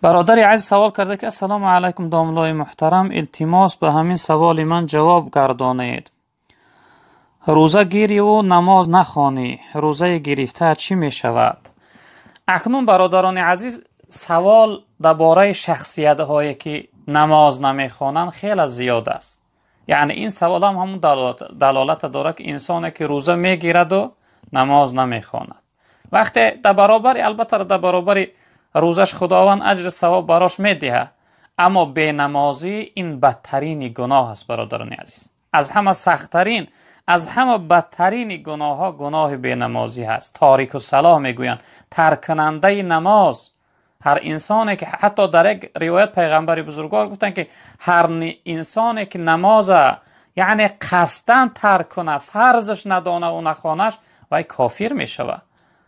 Бародари азиз савол карда ки ассалому алайкум домлои муҳтарам, илтимос ба ҳамин саволи ман ҷавоб гардонед. Рӯза гириву намоз нахонӣ, рӯзаи гирифта чӣ мешавад? Акнун бародарони азиз, савол дар бораи шахсиятҳое ки намоз намехонанд хеле зиёд аст. Яъне ин савол ҳам ҳамун далолат дорад ки инсоне ки рӯза мегираду намоз намехонад, вақте дар баробари, албатта дар баробари рӯзаш Худованд аҷр савоб барош медиҳад, аммо бенамозӣ ин бадтарини гуноҳ аст. Бародарони азиз, аз ҳама сахттарин, аз ҳама бадтарини гуноҳҳо гуноҳи бенамозӣ ҳаст. Торику салоҳ мегӯянд, таркунандаи намоз. Ҳар инсоне ки, ҳатто дар як ривоят пайғамбари бузургвор гуфтанд ки ҳар инсоне ки намоза яъне қасдан тарк кунад, фарзаш надонаву нахонаш, вай кофир мешавад.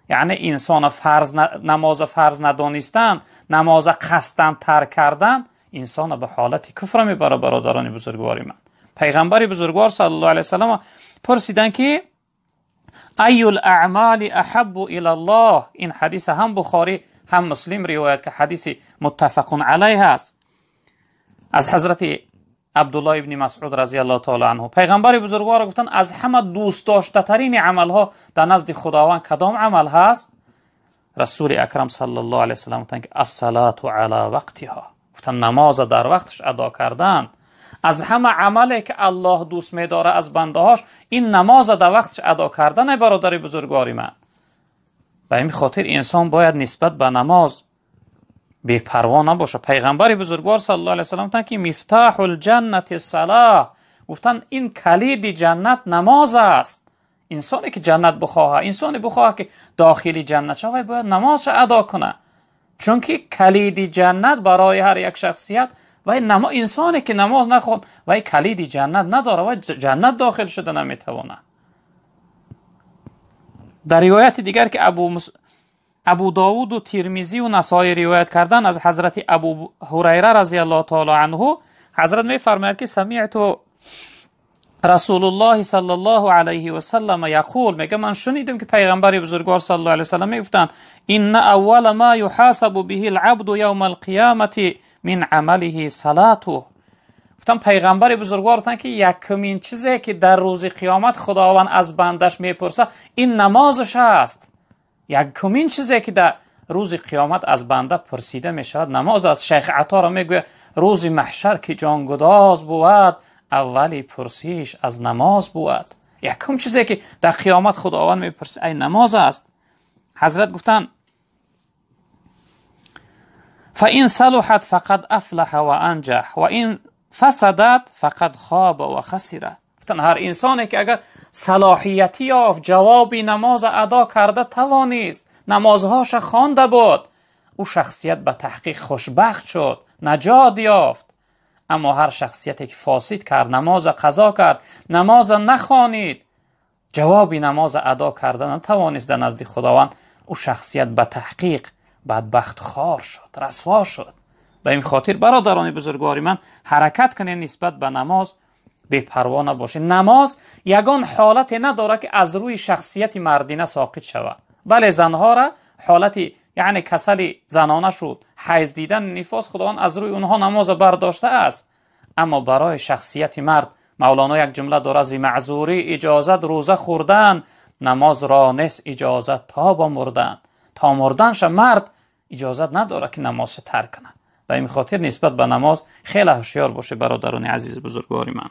Яъне инсона фарз, намоза фарз надонистан, намоза қасдан тарк кардан инсона ба ҳолати куфр мебарад. Бародарони бузургвори ман, пайғамбари бузургвор саллаллоҳу алайҳи васаллам пурсиданд ки айюл аъмали аҳаббу илаллоҳ. Ин ҳадиса ҳам Бухорӣ ҳам Муслим ривоят ки ҳадиси муттафақун алайҳ аст аз ҳазрати Абдуллоҳ ибни Масъуд разияллоҳу таала анҳу. Пайғамбари бузургвор гуфтанд, аз ҳама дӯстдоштатарини амалҳо дар назди Худованд кадом амал ҳаст? Расули акрам саллаллоҳу алайҳи васаллам гуфтанд ки ассалату ала вақтиҳо. Гуфтанд намоза дар вақташ адо кардан. Аз ҳама амале ки Аллоҳ дӯст медорад аз бандаҳош, ин намоза дар вақташ адо кардане. Бародари бузургвори ман, ба ҳамин хотир инсон бояд нисбат ба намоз бепарво набошад. Пайғамбари бузургвор саллаллоҳу алайҳи васаллам гуфтанд ки мифтаҳул ҷаннати салоҳ. Гуфтанд ин калиди ҷаннат намоз аст. Инсоне ки ҷаннат бихоҳад, инсоне бихоҳад ки дохили ҷаннат шавад, бояд намозша адо кунад, чунки калиди ҷаннат барои ҳар як шахсият вай инсоне ки намоз нахонд, вай калиди ҷаннат надорад, вай ҷаннат дохил шуда наметавонад. Дар ривояти дигар ки Абу Довуду Тирмизию Насоӣ ривоят кардан аз ҳазрати Абу Ҳурайра разияллоҳу таала анҳу, ҳазрат мефармояд ки самиъту Расулуллоҳи саллаллоҳу алайҳи васаллам яқул, мега ман шунидам ки пайғамбари бузургвор саллаллоҳу алайҳи васаллам мегуфтанд инна аввала ма юҳасабу биҳи лабду явма алқиёмати мин амалиҳи салатуҳ. Гуфтанд пайғамбари бузургвор гуфтанд ки якумин чизе ки дар рӯзи қиёмат Худованд аз бандаш мепурсад, ин намозаш аст. Якумин чизе ки дар рӯзи қиёмат аз банда пурсида мешавад, намоз аст. Шайх Аторо мегӯяд рӯзи маҳшар ки ҷонгудоз бувад, аввали пурсиш аз намоз бувад. Якум чизе ки дар қиёмат Худованд мепурсад, ай намоз аст. Ҳазрат гуфтанд фаин салуҳат фақад афлаҳа ва анҷаҳ ва ин фасадат фақад хоба ва хасира. Гуфтанд ҳар инсоне ки агар салоҳиятӣ ёфт, ҷавоби намоза адо карда тавонист, намозҳоша хонда буд, ӯ шахсият ба таҳқиқ хушбахт шуд, наҷот ёфт. Аммо ҳар шахсияте ки фосид кард, намоза қазо кард, намоза нахонид, ҷавоби намоза адо карда натавонист дар назди Худованд, ӯ шахсият ба таҳқиқ бадбахтхор шуд, расво шуд. Ба ин хотир бародарони бузургвори ман, ҳаракат кунед нисбат ба намоз бепарво набошед. Намоз ягон ҳолате надорад ки аз рӯи шахсияти мардина соқит шавад. Бале, занҳоро ҳолати яъне касали занона шуд, ҳайз дидан, нифос, Худованд аз рӯи онҳо намоза бардоштааст. Аммо барои шахсияти мард Мавлоно як ҷумла дорад: зи маъзурӣ иҷозат рӯза хӯрдан, намозро нест иҷозат то ба мурдан. То мурданша мард иҷозат надорад ки намозша тарк кунад. Ба ин хотир нисбат ба намоз хеле ҳушёр бошед, бародарони азизи бузургвори ман.